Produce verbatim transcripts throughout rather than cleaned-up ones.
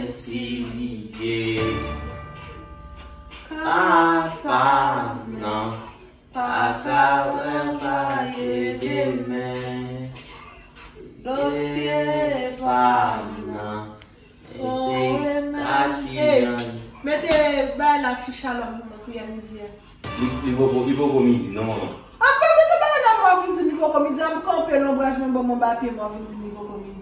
Si li ye. Apa m nan. Pa ka wè pa ye demen. Dosye pa m nan. Eseye tati nan. Mete bay la sou chalò pou mwen kounye a midi a. Li, li poko, li poko midi, non, manman. Apa mete bay la, mwen vin di li poko midi, a m kanpe lonbraj mwen, ban mwen ba pye mwen, vin di li poko midi.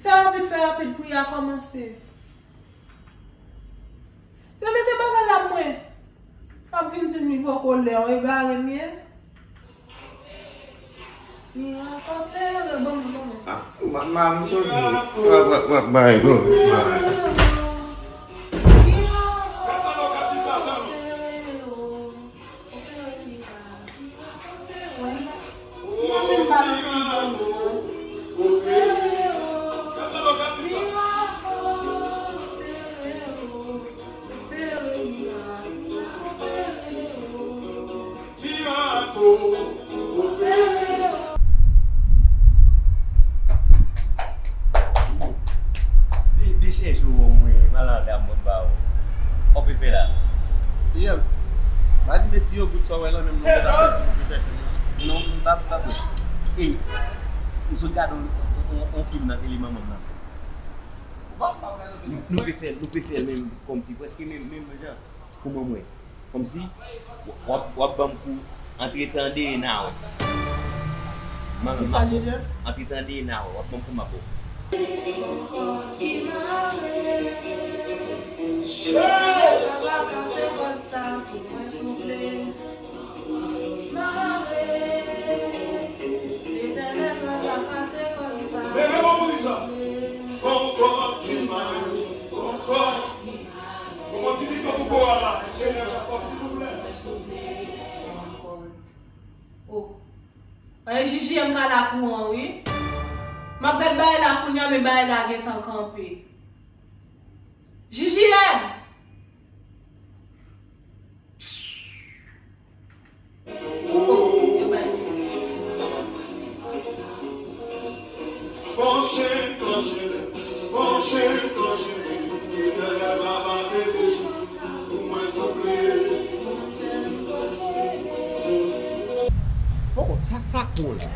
Fè rapid, fè rapid, priyè a kòmanse. Yo mete bagay la mwen. Ap vin di m li poko lè, yon egare m ye. Mirak opere, bon, bon. Ah, ma, ma, m sot w ap, w ap, w ap bay, bro. Mirak opere. Li, li chèche w, mwen, malade a mwen ba w. Ou pe fè la? Yeah. Pa di men ti yo gout sa w wè lan, menm nou pa ta fè ti yo pe fè. Non, m pa, pa bon. E, m sot gade yon, yon, yon, yon fim nan tele manman m nan. Nou, nou pe fè, nou pe fè l menm kòmsi, prèske menm, menm jan. Kouman mwen? Kòmsi w ap, w ap ban m kou antretan de en awa. Mwen menm m ap ba w antretan de en awa, w ap ban m kou m ap ba w. Leve bon pou li sa. Bon kò ki mal, bon kò ki mal. Bon, bon, ti mikwo pou kò a la. Senyè, dakò, silvouplè. Oh. Anyen J J M ka lakouran, wi. M ap gad bagay la kounye a, men bagay la gentan kanpe. J J M! Poko, sa, sa k ou la?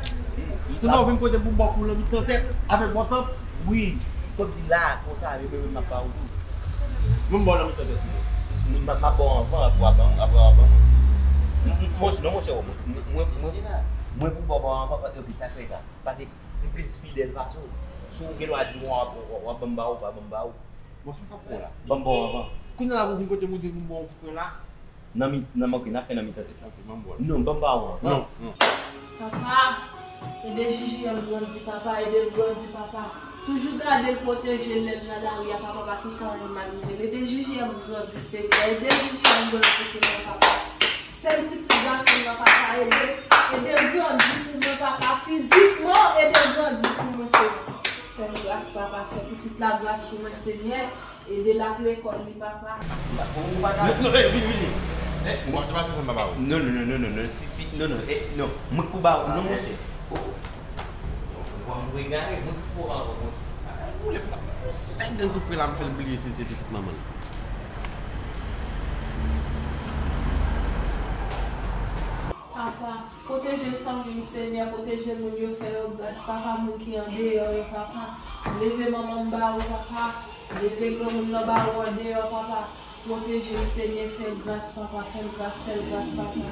Kounye a w vin kote pou m ba w kou nan mitan tèt avèk bòtòp? Wi, kòm di la, konsa, yo menm m ap ba w tou. Mwen m ba w nan mitan tèt mwen. M ap, m ap ba w anvan, apre w ap ban, apre w ap ban mwen. M, m, monchè, non, monchè, mwen, mwen, mwen, mwen pou ba w ba w anvan, epi sa k fè sa. Paske m plis fidèl pase w. Si w gen dwa di w ap, w ap, w ap ban m ba w, w ap ban m ba w. Bon, sa k ap pran la? Ban m ba w anvan. Kounye a la pou vin kote m ou di m ba w pou pran la? Nan mi, nan, ok, n ap fè nan mitan tèt la. Ok, ban m ba w. Non, ban m ba w anvan. Non, non. Papa, ede J J M grandi, papa, ede l grandi, papa. Toujou gade l, pwoteje l lè l nan lari a, papa, pa kite anyen mal rive l. Ede J J M grandi, Senyè. Ede J J M grandi pou mwen, papa. Sèl pitit gason m nan, papa, ede, ede l grandi pou mwen, papa, fizikman, ede l grandi pou mwen, Senyè. Fè m gras, papa, fè pitit la gras pou mwen, Senyè. Ede l ak lekòl li, papa. Ou pa ka. Non, non, eh, vini, vini. Eh, ou pa, ou pa fè sa, papa, ou. Non, non, non, non, non, non, si, si, non, non, eh, non, mwen k pou ba ou, non, monchè. Oh. Ou ap regade, mwen k pou ba ou, mwen. Ou lè m t ap fè yon sèk gang tou pre la, m fè l bliye si l se pitit manman l. Papa, pwoteje fanmi m, Senyè, pwoteje moun yo, fè yo gras, papa, moun ki andeyò yo, papa. Leve manman m ba ou, papa. Leve granmoun nan ba ou andeyò, papa. Pwoteje l, Senyè, fè l gras, papa, fè l gras, fè l gras, papa.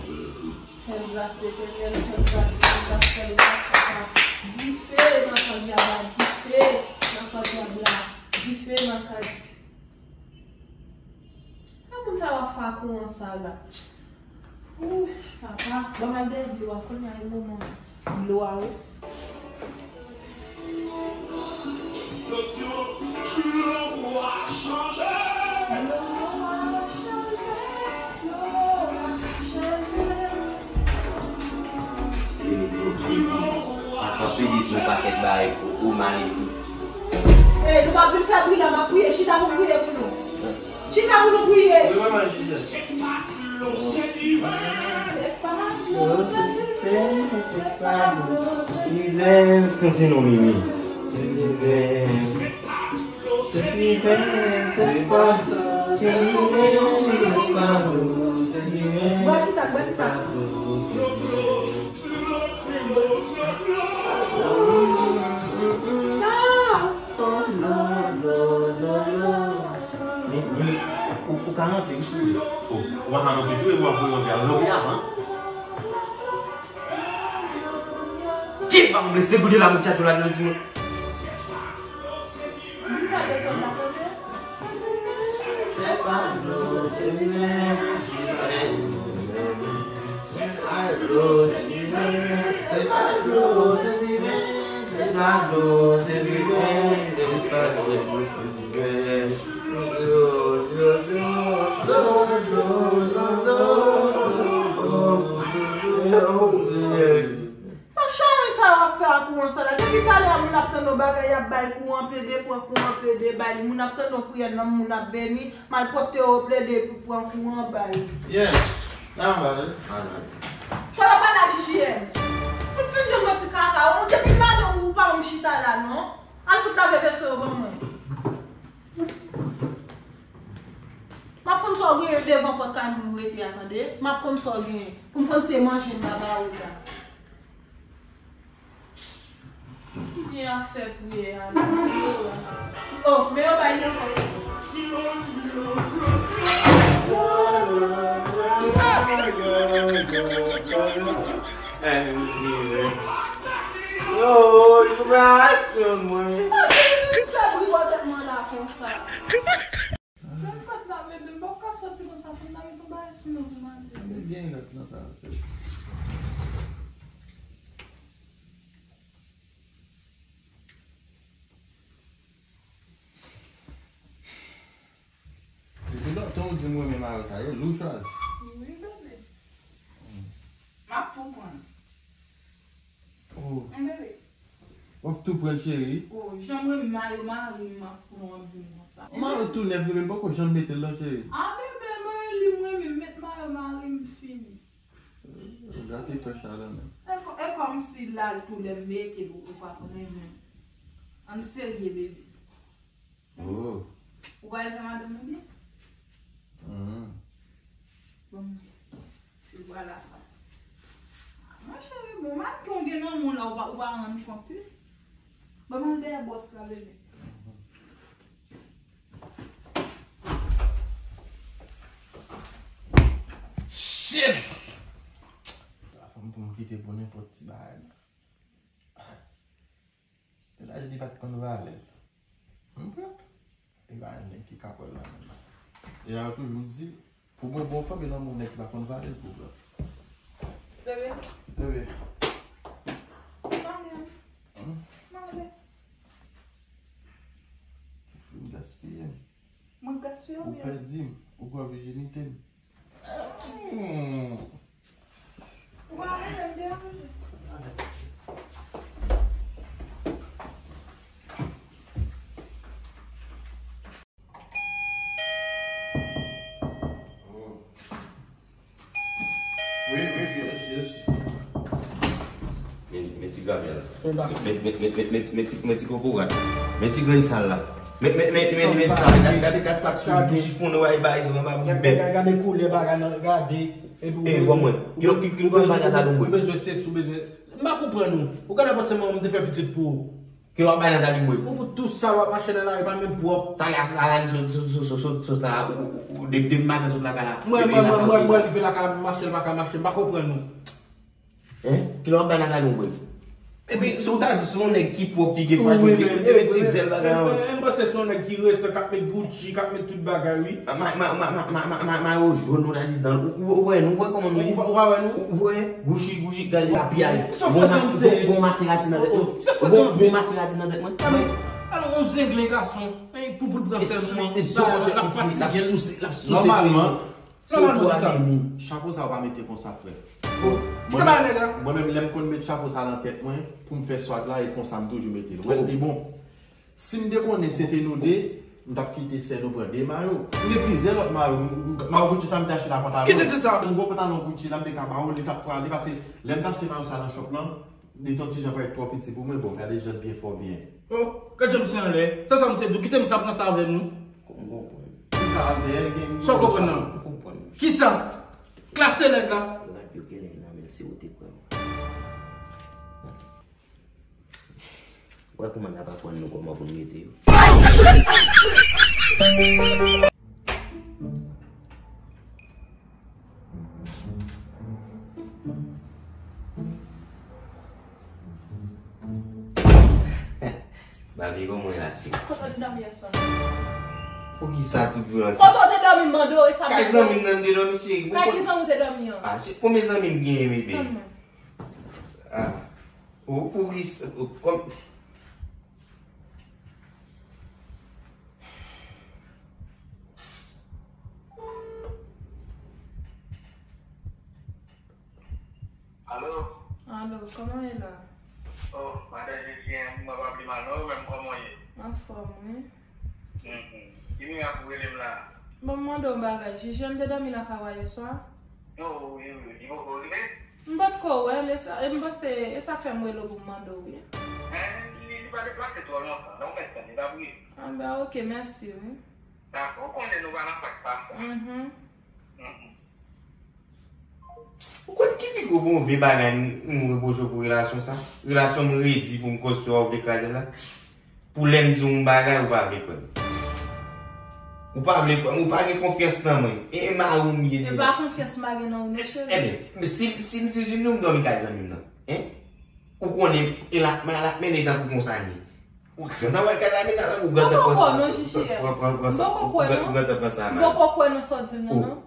Fè l gras, Letènèl, fè l gras, fè l gras, fè l gras, papa. Dife nan kan dyab la, dife nan kan dyab la, dife nan kan A moun sa yo ap fè kouran sa la. Ooh, papa, ban m al dèyè dlo a, kounye a e moman dlo a, wi. Dlo a chanje. Dlo a chanje, dlo a chanje. Vini dlo, vini dlo. Paske w ap pede di yon pakèt bagay, o, o, malefik. Ey, nou p ap vin fè bri la, m ap priye, chita pou m priye pou nou. Chita pou nou priye. Wi, manman, chita. Se pa dlo, se diven. Se pa dlo, se diven. Se pa dlo, se diven. Kontinye, Mimi. Se diven. Se diven, se pa dlo, se diven, se pa dlo, se diven. Bati tak, bati tak. Mimi, ou, ou ka rantre wi, souple. O, ou pa ka rantre tou, e w ap voye rantre al rantre avan. Ki pa m blese, goude la, mouchacho la, di nou. Se pa dlo, se diven, se pa dlo, se diven, se pa dlo, se diven, se pa dlo, se diven, se pa dlo, se diven. Sa chawony sa yo ap fè a kouran sa la? Depi talè a moun ap tann yon bagay, y ap bay kouran, plede pran kouran, plede bay li. Moun ap tann yon priyè, nanm moun ap beni, malpwòpte yo plede pou pran kouran bay. Yes. Nan anba, tande. Ann ale. Fò yo pale a J J M. Fout fin jwenn yon ti kaka. Ou depi maten ou pa wè m chita la, non. Al fout lave veso yo ban mwen. M ap konn sa w genyen devan pòt kay moun ou rete a, tande. M ap konn sa w genyen. Pou m konn si e manje m ta ba ou la. Ki byen ap fè pou ye a la. Oh, men yo bay nan kòb. Yo, yo, yo, mwen. Sa ki fè bri bò tèt mwen la konsa? Jwenn fèt la, bebe, m pa ka soti konsa pou m ta met yon bagay sou mwen pou m ale. Bebe, gen lòt nan sa. Depi lontan ou di m renmen mayo sa, yo lou chwazi. Wi, bebe. M ap tou pran. Oh. Wi, bebe. W ap tou pran l, cheri? Oh, jan m renmen mayo mari m, m ap pran w ap di m konsa. Mayo tou nèf, bebe, m poko janm mete l non, cheri. Ah, bebe, mayo li m renmen, m met mayo mari m fini. Ou gate frèch la menm. E kò-, e kòmsi la l tou lè m mete l ou, ou pa konn renmen. Ann serye, bebe. Oh. Ou pral fè madanm ou byen? Mhm. Bon, se vwala sa. Monchè, bon, manke w gen nan moun la, ou pa, ou pa rann kont, wi. Ban m al dèyè bòs la, bebe. Shit! Fò m pou m kite pou nenpòt ti bagay. Etajdi pa t konn valè l. M pran. E pa nèg ki ka pran l la menm. E yo toujou di, pou bon bon fanm, e lanmou nèg ki pa konn valè l pou pran. Bebe. Bebe. Pa menm. Hmm? Male. Ou fin gaspiye m. Mwen gaspiye w byen. Ou pèdi m. Ou pran vijinite m. Hmm. Ou pa rete m deranje. Oh. Wi, wi, yes, yes. Men, men ti gramè la. Men, men, men, men, men, men ti, men ti kokorat. Men ti grenn sal la. Men, men, men, men, men sa, gade, gade kat sak sou l, tou chifonnen, w a bay zo anba bouch bèt. Gade, gade koulè bagay nan, gade. Epi ou, e, bon, mwen. Kilò, kilò, kilò bagay nan talon mwen. Ou bezwen se sou, bezwen. M pa konprann ou. Ou gade panse mwen, m te fè pitit pou ou. Kilò w ap bay nan talon mwen. Ou fout tou sal, w ap mache nan lari, pa menm pwòp. Talè a, sot la, sot, sot, sot, sot, sot la, ou, ou, ou, de, depi maten sot lakay la. Mwen, mwen, mwen, mwen, mwen, rive lakay la, m mache, l pa ka mache, m pa konprann ou. Hein? Kilè w ap bay nan talon mwen? Epi, si w ta di, se yon nèg ki pwòp, ki gen fayton, ki gen ti zèl bagay an. M panse se yon nèg ki resan, k ap met Gucci, k ap met tout bagay, wi. Ma, ma, mayo jòn, nou ta di dan. Ou, ou, ou wè nou, ou wè kòman nou ye? Ou pa, ou pa wè nou? Ou, ou wè, Gucci, Gucci, gade, lapiyay. Bon, bon Maserati nan tèt mwen. Bon, bon Maserati nan tèt mwen. Alò, yon zenglen gason, pou, pou l pran sèl sou li, l ap fatige l. Nòmalman, Nòmalman, se sa. Chapo sa yo pa mete konsa, frè. Mwen menm, mwen menm, lè m konn met chapo sa nan tèt mwen, pou m fè swag la, e konsa m toujou mete l. Ou wè l pi bon. Si m te konnen se te nou de, M t ap kite sè nou pran de mayo. M gen plizyè lòt mayo. M, m, mayo Gucci sa m te achte la pantalon. Kite di sa. Yon gwo pantalon Gucci la m te ka ba ou, li t ap prale. Paske lè m te achte mayo sa nan shop lan, li t yon ti jan parèt twò piti pou mwen. Bon, gade jan l byen fè w byen. Oh, gad jan misye anlè. Sa sa misye di w? Kite misye ap ranse avè nou. M konprann. Ou ka al dèyè, gen... Sa w konprann nan? M konprann. Kisa? Klase nèg la. Rad yo genlè nan men l, se ou te pran. Wè kòman n ap aprann nou kòman pou n rete yo. Babi, kòman w ye la, cheri? Kote w te dòmi yè swa? Poukisa tout vyolans sa? Kote w te dòmi, m mande w, e sa m ap di w? Kay zanmi m nan m te dòmi, cheri. Kay ki zanmi w te dòmi an? Ah, cheri, konbyen zanmi m genyen, bebe? Tann mwen. Ah. Ou, poukisa, ou, kòm, Alo? Alo, kòman w ye la? Oh, madan Jijiyèn, mwen pa pi mal non, ou menm kòman w ye? Anfòm, wi. Mhm. Ki mirak ou rele m la? Bon, m mande w yon bagay. Jijiyèn te dòmi lakay ou a yè swa? Oh, wi, wi, li poko rive? M potko wè l, e sa, e m panse, e sa k fè m rele w pou m mande w, wi. Men, li, li pa deplase twò lontan, lè w mèt tann, li p ap rive. Ah, ben, oke, mèsi, wi. Dakò, ou konnen nou pa nan fak pa sa. Mhm. Mhm. Ou konn ki pi gwo move bagay m, m repwoche w pou relasyon sa? Relasyon m redi pou m konstwi a, ou vle kraze l la? Pou lè m di w yon bagay, ou pa vle kwè m. Ou pa vle kwè m, ou pa gen konfyans nan mwen. E, e mari w m ye deja. E pa konfyans m pa gen nan ou non, cheri. Enben, men si, si m di Junior m dòmi kay zanmi m nan, en? Ou konnen, e la, la, la, men nèg tankou konsa ye. Ou gentan wè kay la, men la, ou gentan pran sa, pran, pran, pran sa, ou gentan pran sa mal. M poko kwè nan sa w di m nan, non.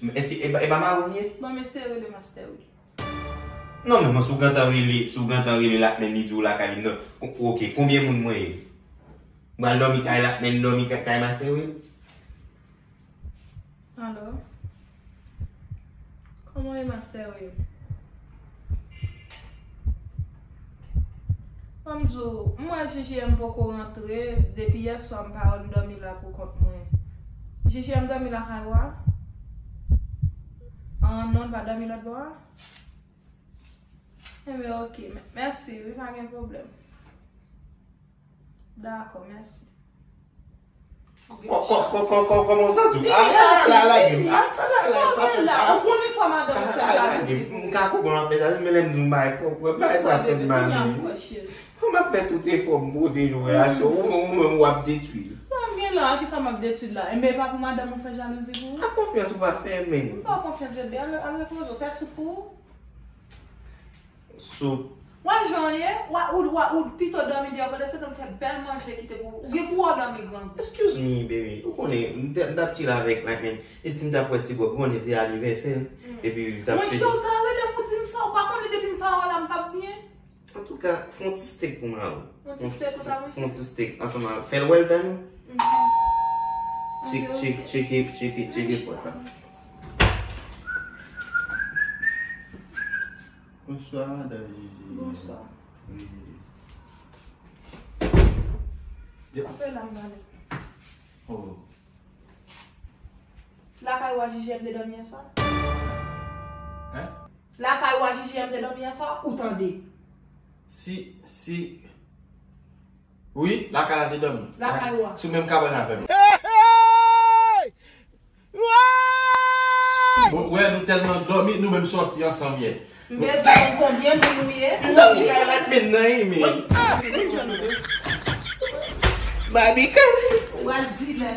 Men èske e pa, e pa mari w m ye? Bon, mesye rele Master Will. Non, men, men si w gentan rele, si w gentan rele l ap men li di w lakay li, non. Ko-, oke, konbyen moun mwen ye? M pral dòmi kay la, men dòmi kay, kay Master Will? Alo? Kòman w ye, Master Will? Ban m di w, m wè Jijiyèn poko rantre, depi yè swa m pa wè l dòmi la pou kont mwen. Jijiyèn dòmi lakay ou a? Ah, non, l pa dòmi lòt bò a? Enben, oke, mè-, mèsi, wi, pa gen pwoblèm. Dakò, mèsi. Kò-, kò-, kò-, kò-, kò-, kòman w santi w? Ah, la, la, la, la, la, la, pa fè, ah, bon, lè fwa madanm ou fè jalouzi pou ou. M ka konprann w ap fè jalouzi, men lè m di w m bay fò, kwè, bay sa fè m mal, wi. Kòman m ap fè tout efò m pwoteje w, relasyon, ou menm, ou menm, w ap detwi l. Sa m gen la, kisa m ap detwi l la? Enben, e pa pou madanm ou fè jalouzi pou ou? A konfyans ou pa fè, men. M fè w konfyans, bebe, al, al repoze w, fè soup pou ou. Soup. Wè jan w ye, w a, ou, w a, ou pito dòmi deyò, pandan se tan m fè bèl manje kite pou ou. Ou gen pou w dòmi grangou. Excuse me, baby. Ou konnen, m te, m t ap chill avèk Lightman. E ti m t ap wè ti bòb, ou konnen se anivèsè l. Mm. Epi li t ap fete. Monchè, ou ta rele m pou di m sa, ou pa konnen depi m pa wè w la, m p ap byen. Antouka, fè yon ti steak pou mwen. Yon ti steak ou ta manje? Fè yon ti steak. Ansanm avèk, fè l well done. Mhm. Tcheke, tcheke, tcheke, tcheke, tcheke pòt la. Bonswa, madan Jiji. Bonswa. Wi. Apre la, m pale. Oh. Lakay ou a Jiji m te dòmi yè swa? Hein? Lakay ou a Jiji m te dòmi yè swa? Ou tande? Si, si. Wi, lakay la te dòmi. Lakay ou a. Sou menm kabann avè m. Hey, hey! Bon, wè, nou tèlman dòmi, nou menm sòti ansanm yè. M bezwen konn konbyen moun ou ye. M dòmi kay la, men nan, men. Babika. Ou al di lè.